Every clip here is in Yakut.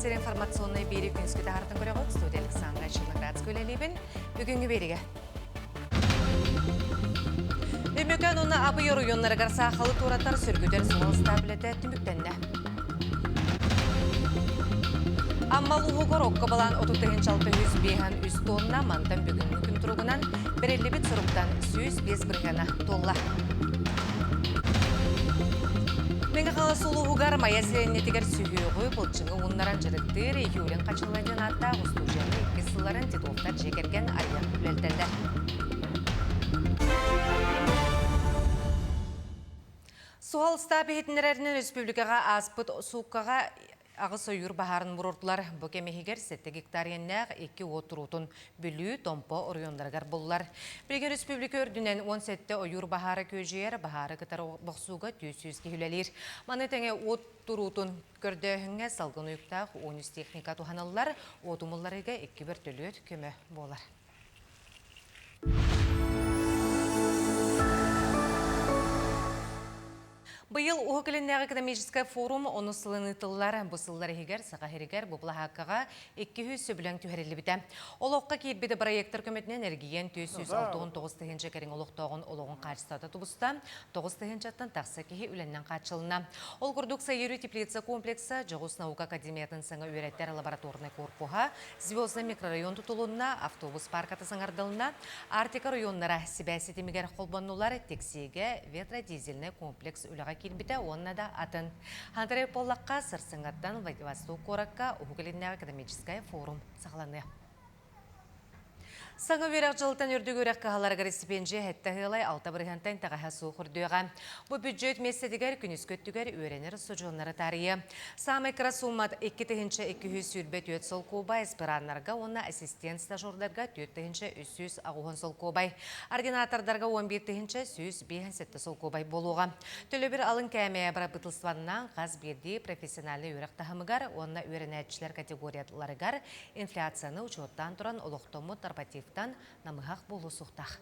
сир информационнай биэри күнүскү таһаартан көрөҕүт. Студия Александра Черноградская үлэлиибин. Бүгүҥҥү биэригэ. Өймөкөөн уонна Абый оройуоннарыгар саахалы туоратар сөргүтэр суһал ыстаап үлэтэ түмүктэннэ. Амма улууһугар окко балаан 30 653 тонна мантан бүгүҥҥү күн туругунан бэриллибит соруктан 105 бырыһыана туолла. Мэҥэ Хаҥалас улууһугар Майа сэлиэнньэтигэр сүһүөҕү, былчыҥы ууннаран дьарыктыыр Юрин Хачылла диэн ааттаах устуудьуйаны иккис сылларын Титовтар дьиэ кэргэн арыйан үлэлтэллэр. Суһал ыстаап иһитиннэрэринэн республикаҕа ааспыт сууккаҕа аҕыс ойуур баһаарын буруордулар. Бу кэм иһигэр 7 гектар иэннээх икки уот туруутун Бүлүү, Томпо оройуоннарыгар буллар. Билигин республика үрдүнэн 17 ойуур баһаара күөдьүйэр, баһаары кытары бохсууга 400 киһи үлэлиир. Маны тэҥэ уот туруутун көрдөөһүҥҥэ салгын уйуктаах 13 техника туһаныллар, уот умулларыыга икки бөртөлүөт көмө буолар. Быйыл Уһук Илиннээҕи экономическай форум онус сылын ыытыллар. Бу сыллар иһигэр Саха сиригэр бу былаһааккаҕа 200 сөбүлэҥ түһэриллибитэ. Олоххо киирбит бырайыактар көмөтүнэн эргийэн 469 тыһыынча кэриҥ олохтооҕун олоҕун хаачыстыбата тубуста, 9 тыһыынчаттан тахса киһи үлэннэн хааччылынна. Ол курдук Сайырыы теплица комплекса, Дьоҕус наука академиятын саҥа үөрэттэр лабораторнай корпуһа, Звездный микрорайон тутулунна, автобус парката саҥардылынна, Арктика оройуоннара сибээс ситимигэр холбоннулар, Тиксиигэ ветродизельнай комплекс үлэҕэ киирбитэ уонна да атын. Андрей буоллахха, сарсыҥҥаттан Владивосток куоракка Уһук Илиннээҕи экономическай форум саҕаланыа. Саҥа үөрэх дьылтан үрдүк үөрэх кыһаларыгар истипиэндьийэ сэттэ ыалай алта бырыһыантан итэҕэһэ суох үрдүөҕэ. Бу бүддьүөт миэстэтигэр күнүскү өттүгэр үөрэнэр устудьуоннары таарыйыа. Саамай кыра сууммат 2224 солкуобай аспираннарга уонна ассистент стажердарга 4380 солкуобай, ординатордарга 11157 солкуобай буолуоҕа. Төлөбүр алын кээмэйэ бырабыыталыстыбаннан хас биирдии профессиональнай үөрэх таһымыгар уонна үөрэнээччилэр категорияларыгар инфляцияны учуоттаан туран олохтоммут нормативтан намыһах буолуо суохтаах.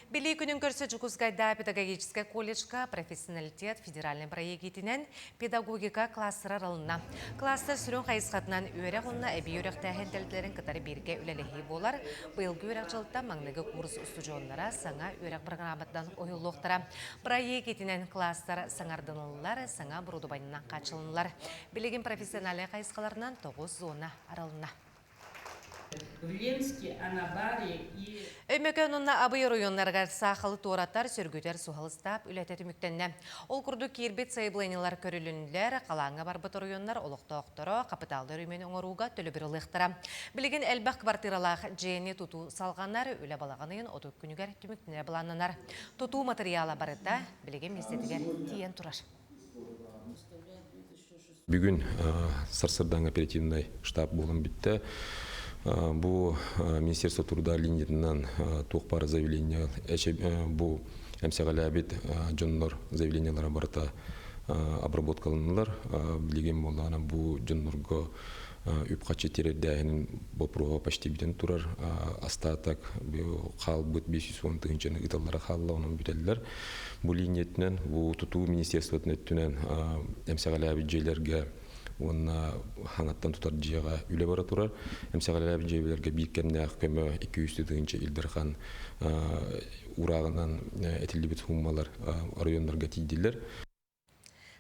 Билии күнүн көрсө Дьокуускайдаа педагогическай колледжка «Профессионалитет» федеральнай проект иитинэн педагогика кластера арылынна. Кластер сүрүн хайысхатынан үөрэх уонна эбии үөрэхтээһин тэрилтэлэрин кытары бииргэ үлэлэһии буолар. Быйылгы үөрэх дьылыттан маҥнайгы курс устудьуоннара саҥа үөрэх программатынан уһуйуллуохтара. Проект иитинэн кластер саҥардыныллар, саҥа оборудованиенан хааччылыннылар. Билигин профессиональнай хайысхаларынан тоҕус зона арылынна. В Анабаре и Өймөкөөн уонна Абый оройуоннарыгар саахалы туоратар, сөргүтэр суһал ыстаап үлэтэ түмүктэннэ. Ол курдук киирбит сайабылыанньалар көрүлүннүлэр, халааҥҥа барбыт оройуоннар олохтоохторо хапытааллы өрөмүөн оҥорууга төлөбүр ылыахтара. Билигин элбэх квартиралаах дьиэни тутуу салҕанар, үлэ балаҕан ыйын 30 күнүгэр түмүктэнэрэ былааннанар. Тутуу матырыйаала барыта билигин миэстэтигэр тиийэн турар. Бүгүн сарсырдаҥ оперативнай штаб буолан бүттэ. Бу Министерство труда линиятынан туох баар заявление бу эмсэҕэлээбит дьоннор заявлениелара барыта обработкаланылар. Билигин буоллаҕына бу дьоннорго үп-харчы тиэрдээһинин боппуруоһа почти бүтэн турар. Остаток хаалбыт 510 тыһыынчаны ыыталлара хаалла, онон бүтэллэр. Бу линиятынан, бу тутуу министерствотын өттүнэн эмсэҕэлээбит дьиэлэргэ уонна хаҥаттан тутар дьиэҕэ үлэ бара турар. Эмсэҕэлээбит дьиэлэргэ биир кэмнээх көмө 200 тыһыынча Ил Дархан уурааҕынан этиллибит сууммалар оройуоннарга тиийдилэр.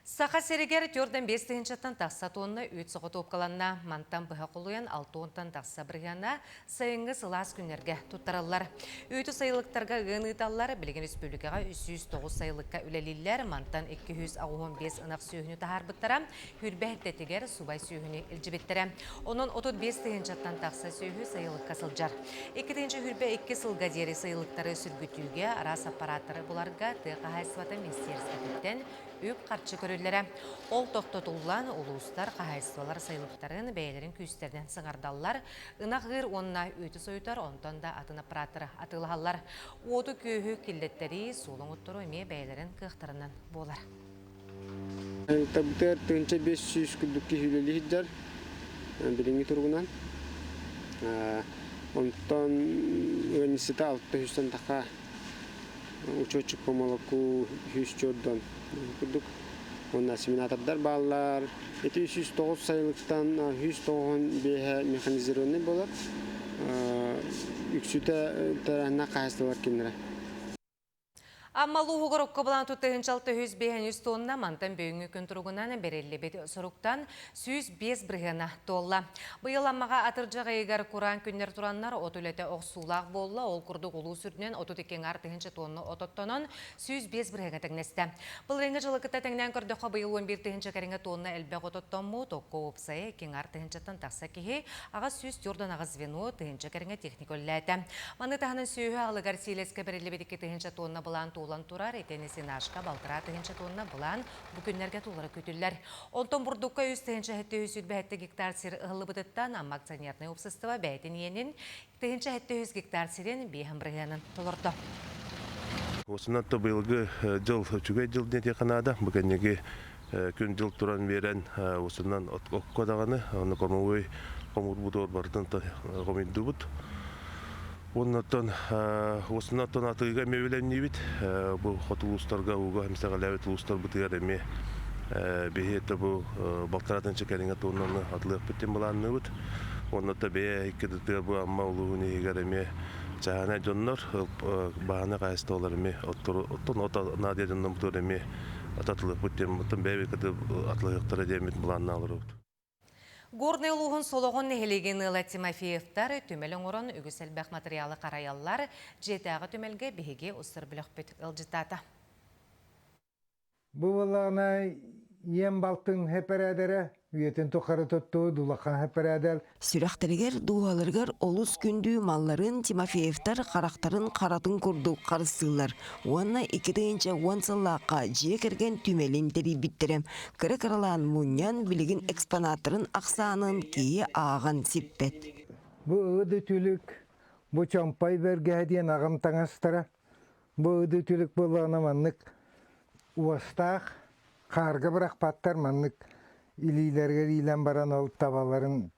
Саха сиригэр 4,5 тыһыынчаттан тахса тонна үүт соҕотуопкаланна. Мантан быһа холуйан 6 тахса бырыһыана сайыҥҥы сылаас күннэргэ туттараллар. Үүтү сайылыктарга ыан ыыталлар. Билигин республикаҕа 309 сайылыкка үлэлииллэр. Мантан 285 ынах сүөһүнү таһаарбыттара. Хүрбэ эттэтигэр субай сүөһүнү илдьибиттэрэ. Онон 35 тыһыынчаттан тахса сүөһү сайылыкка сылдьар. 2 сылга сылга диэри сайылыктары сүргүтүүгэ араас аппарааттары буларга тыа хаһаайыстыбата министиэристибэтиттэн үп-харчы көрүллэрэ. Ол тохтотуллан, улуустар хаһаайыстыбалар сайылыктарын бэйэлэрин күүстэринэн саҥардаллар, ынах ыыр уонна үүтү сойутар, онтон да атын аппарааттары атыылаһаллар. Уоту-күөһү киллэттэрии, суол оҥотторуу эмиэ бэйэлэрин кыахтарынан буолар. Табытыгар 1500 курдук киһи үлэлии сылдьар билиҥҥи туругунан. Онтон ыанньыксыта 600 таха учетчик по молоку 104 курдук. Уонна осеменатордар бааллар. Ити 309 сайылыктан 195 механизированный буолар. Үксүтэ тэрээһиннээх хаһаайыстыбалар кинилэрэ. Амма улууһугар окко былаан 6 3 тонна мантан бүгүҥҥү күн туругунан бэриллибит соруктан 105 бырыһыана туолла. Быйыл Аммаҕа атырдьах ыйыгар кураан күннэр тураннар от үлэтэ охсуулаах буолла. Ол курдук улуус үрдүнэн 32 тонна от оттонон 105 бырыһыаҥа тэҥнэстэ. Былырыыҥҥы дьылы кытта тэҥнээн көрдөххө, быйыл 11 тыһыынча кэриҥэ тонна элбэх от оттоммут, окко уопсайа 2 тыһыынчаттан тахса киһи, 848 звено, тыһыынча кэриҥэ техника үлэлээтэ. Маны таһынан сүөһү аһылыгар сиилэскэ бэриллибит 2 тыһыынча тонна былаан туолан турар, итини сенажка 1,5 тыһыынча тонна былаан бу күннэргэ туолара күүтүллэр. Онтон бурдукка 3 737 гектар сир ыһыллыбытыттан Амма акционернай уопсастыба бэйэтин иэнин 1700 гектар сирин 5 бырыһыанын толордо. Осунан то быйылгы дьыл үчүгэй дьыл диэтиэххэ наада. Бу кэнниги күн-дьыл туран биэрэн осунан окко даҕаны, оны кормовой хомуурбутугар барытын хомуйдубут. Оннуттан осунан атыыга эмиэ билэмниибит. Бу хоту улуустарга ууга эмсэҕэлээбит улуустарбытыгар эмиэ биһи это бу 1,5 тыһыынча кэриҥэ тоннаны атылыахпыт диэн былаанныыбыт. Онно бэйэ икки бу Амма улууһун иһигэр эмиэ чааһынай дьоннор баһааны хаһаайыстыбалар эмиэ оттон от наадыйа дьоннорбутугар эмиэ ататылыахпыт диэн оттон бэйэбит атылыахтара диэммит былааннаан олоробут. Горнай улууһун Солоҕон нэһилиэгин ыала Тимофеевтар түмэл оҥорон үгүс элбэх материалы харайаллар. Дьиэтээҕи түмэлгэ биһиги устар бөлөхпүт ыалдьыттаата. Бу буоллаҕына ийэм балтын хэпэрээдэрэ үйэтин тухары туттубут улахан хэпэрээдэр. Сүрэхтэригэр, дууһаларыгар олус күндү малларын Тимофеевтар харахтарын харатын курдук харыстыыллар уонна 2010 сыллаахха дьиэ кэргэн түмэлин тэрийбиттэрэ. Кыра-кыралаан мунньан, билигин экспонаттарын ахсаанын киһи ааҕан сиппэт. Бу ыды түлүк, бу чомпой бэргэһэ диэн аҕам таҥастара. Бу ыды түлүк буоллаҕына маннык уостаах, хаарга бырахпаттар маннык илиилэригэр иилэн баран ол табаларын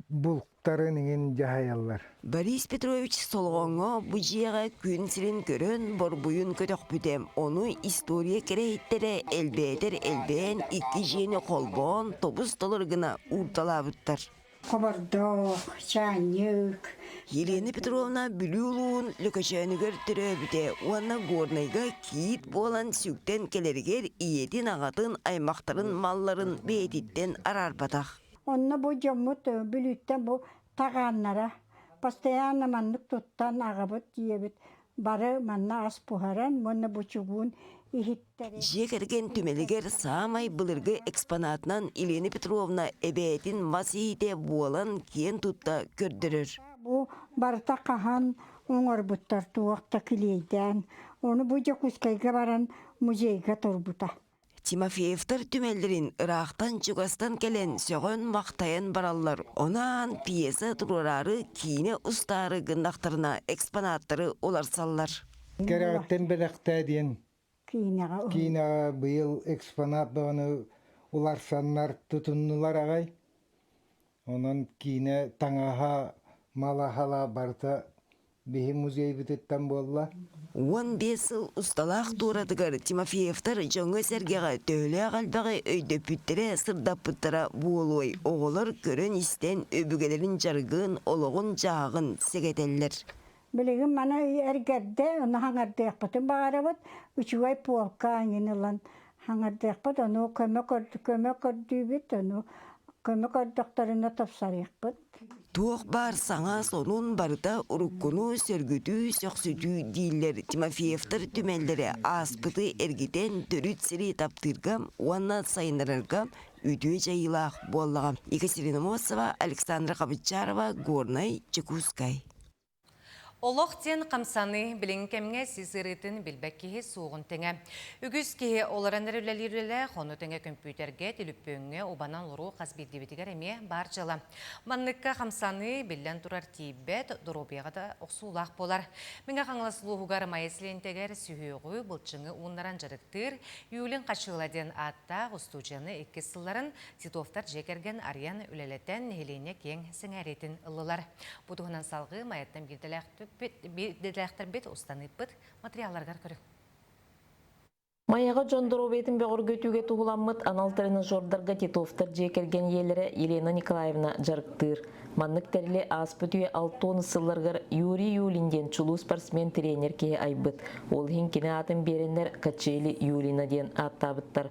бултарын иҥин дьаһайаллар. Борис Петрович Солоҕоҥҥо бу дьиэҕэ күн сирин көрөн, борбуйун көтөхпүтэ. Ону история кэрэһиттэрэ элбээтэр элбээн, икки дьиэни холбоон, тобус-толору гына уурталаабыттар. Хобордоох, чаанньык. Елена Петровна Бүлүү улууһун Лөкөчөөнүгэр төрөөбүтэ уонна Горнайга кийиит буолан сүктэн кэлэригэр ийэтин, аҕатын, аймахтарын малларын бэйэтиттэн араарбатах. Онно бу дьоммут Бүлүүттэн бу таҕааннара постоянно маннык туттан аҕабыт ийэбит бары манна ас буһаран уонна бу чугуун иһиттэри Дьиэ кэргэн түмэлигэр саамай былыргы экспонатынан Елена Петровна эбээтин мас иһитэ буолан киэн тутта көрдөрөр. Бу барыта хаһан оҥорбуттар туох да килиэйдээн ону бу Дьокуускайга баран музейга турбута. Тимофеевтар түмэллэрин ыраахтан-чугастан кэлэн сөҕөн-махтайан бараллар. Ону пьеса туруораары киинэ устаары гыннахтарына экспонаттары уларсаллар. Кэрэҕиттэн бэлэхтээ диэн Киинэҕэ киинэҕэ быйыл экспонат даҕаны уларсаннар тутуннулар аҕай. Онон киинэ таҥаһа, малаһала барыта биһи музейбытыттан буолла. 15 сыл усталаах туоратыгар Тимофеевтар дьоҥҥо-сэргэҕэ төһөлөөх элбэҕи өйдөппүттэрэ, сырдаппыттара буолуой, оҕолор көрөн-истэн өбүгэлэрин дьарыгын, олоҕун-дьаһаҕын сэгэтэллэр. Билигин маны эргэрдэ, ону хаҥардыахпытын баҕарабыт. Үчүгэй полка эҥин ылан хаҥардыахпыт, ону көмө көмө көрдүүбүт, ону көмө көрдөхтөрүнэ тупсарыахпыт. Туох баар саҥа сонун барыта уруккуну сөргүтүү, сөхсүтүү дииллэр Тимофеевтар түмэллэрэ ааспыты эргитэн төрүт сири таптыырга уонна сайыннарарга үтүө дьайыылаах буоллаҕа. Екатерина Мосова, Александра Хабычарова, Горнай, Чекускай. Олох диэн хамсаныы билиҥҥи кэмҥэ сис ыарыытын билбэт киһи суоҕун тэҥэ. Үгүс киһи олорон эрэ үлэлиир үлэлээх, ону тэҥэ көмпүүтэргэ, түлүппүөҥҥэ убанан олоруу хас биирдиибитигэр эмиэ баар дьыала. Манныкка хамсаныы, биллэн турар, тиийбэт, доруобуйаҕа да охсуулаах буолар. Мэҥэ Хаҥалас улууһугар Майа сэлиэнньэтигэр сүһүөҕү, былчыҥы ууннаран дьарыктыыр Юлин Хачыыла диэн ааттаах устуудьуйаны иккис сылларын Титовтар дьиэ кэргэн арыйан үлэлэтэн, нэһилиэнньэ киэҥ сэҥээриитин ыллылар. Бу туһунан салгыы Майаттан биирдэлээхтэрбит устаныыппыт материалларыгар көрүҥ. Майаҕа дьон доруобуйатын бөҕөргөтүүгэ туһуламмыт анал тренажердарга Титовтар дьиэ кэргэн ийэлэрэ Елена Николаевна дьарыктыыр. Маннык тэрили ааспыт үйэ 60 сылларыгар Юрий Юлин диэн чулуу спортсмен тренер киһи айбыт. Ол иһин кини аатын биэрэннэр Качели Юлина диэн ааттаабыттар.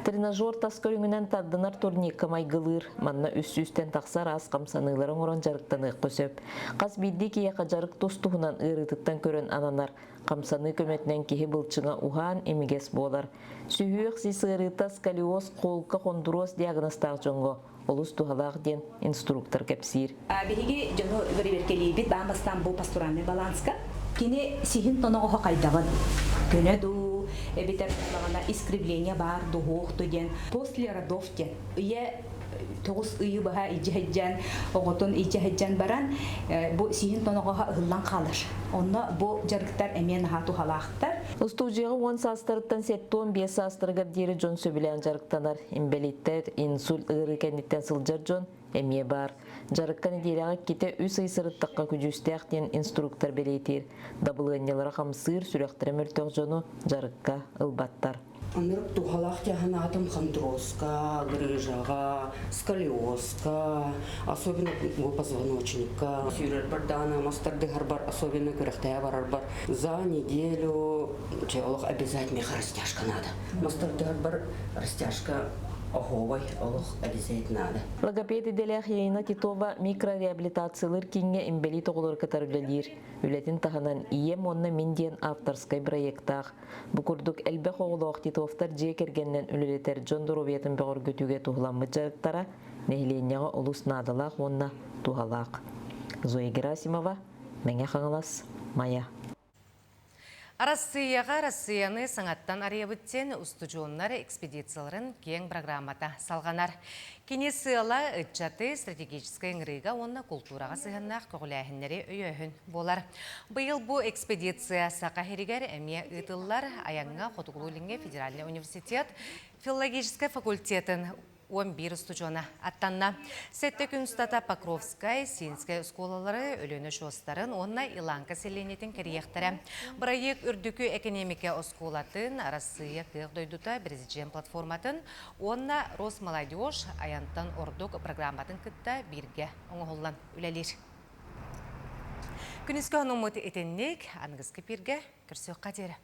Тренажер тас көрүҥүнэн тардынар турникка майгылыыр. Манна үс сүүстэн тахса араас хамсаныылары оҥорон дьарыктаныахха сөп. Хас биирдии киһиэхэ дьарык тус-туһунан ыарыытыттан көрөн ананар. Хамсаныы көмөтүнэн киһи былчыҥа уһаан, имигэс буолар. Сүһүөх сис ыарыыта сколиоз, холка, хондуруос диагнозтаах дьоҥҥо олус туһалаах диэн инструктор кэпсиир. Биһиги дьону бэрэбиэркэлиирбит аан бастаан бу пасторальнай баланска. Кини сиһин тоноҕоһо хайдаҕын көнө дуу, эбэтэр буоллаҕына искривление баар дуу, суох дуу диэн после родов диэн ийэ тоҕус ыйы быһа илдьэ сылдьан оҕотун илдьэ сылдьан баран бу сиһин тоноҕоһо ыһыллан хаалар. Онно бу дьарыктар эмиэ наһаа туһалаахтар. Устуудьуйаҕа уон саастарыттан 75 саастарыгар диэри дьон сөбүлээн дьарыктанар. Инбэлииттэр, инсульт ыарыы кэнниттэн сылдьар дьон эмиэ баар. Дьарыкка нэдиэлэҕэ иккитэ үс ый сырыттахха күдьүүстээх диэн инструктор бэлиэтиир. Дабылыанньалара хамсыыр, сүрэхтэрэ мөлтөх дьону дьарыкка ылбаттар. Ынырык туһалаах дьаһанаатым хондрозка, грыжаҕа, сколиозка, особенно позвоночникка. Сүүрэрбэр даҕаны, мас тардыһарбар, особенно күрэхтэһэ барарбар за неделю олох обязательно растяжка надо. Мас тардыһарбар растяжка оһуобай олох обязательно надо. Логопед идэлээх Елена Титова микрореабилитациялыыр кииҥҥэ инбэлиит оҕолору кытары үлэлиир. Үлэтин таһынан «Ийэм уонна мин» диэн авторскай проектаах. Бу курдук элбэх оҕолоох Титовтар дьиэ кэргэнинэн үлэлэтэр дьон доруобуйатын бөҕөргөтүүгэ туһуламмыт дьарыктара нэһилиэнньэҕэ олус наадалаах уонна туһалаах. Зоя Герасимова, Мэҥэ Хаҥалас, Майа. Арассыыйаҕа Арассыыйаны саҥаттан арыйабыт диэн устудьуоннар экспедицияларын киэҥ программата салҕанар. Кини сыала ыччаты стратегическай ыҥырыыга уонна култуураҕа сыһыаннаах көҕүлээһиннэри өйөөһүн буолар. Быйыл бу экспедиция Саха сиригэр эмиэ ыытыллар. Айаҥҥа Хотугулуу-Илиҥҥи федеральнай университет филологическай факультетын 11 устудьуона аттанна. Сэттэ күн устата Покровскай, Синскэй оскуолалары, Өлүөнэ очуостарын уонна Иланка сэлиэнньэтин кэрийиэхтэрэ. Бырайыак үрдүкү экэниэмикэ оскуолатын, Арассыыйа кыах дойдута президент платформатын уонна Росмолодежь айантан ордук программатын кытта бииргэ оҥоһуллан үлэлиир. Күнүскү хонуммут итинник, аныгыскы пиргэ көрсүөххэ диэри.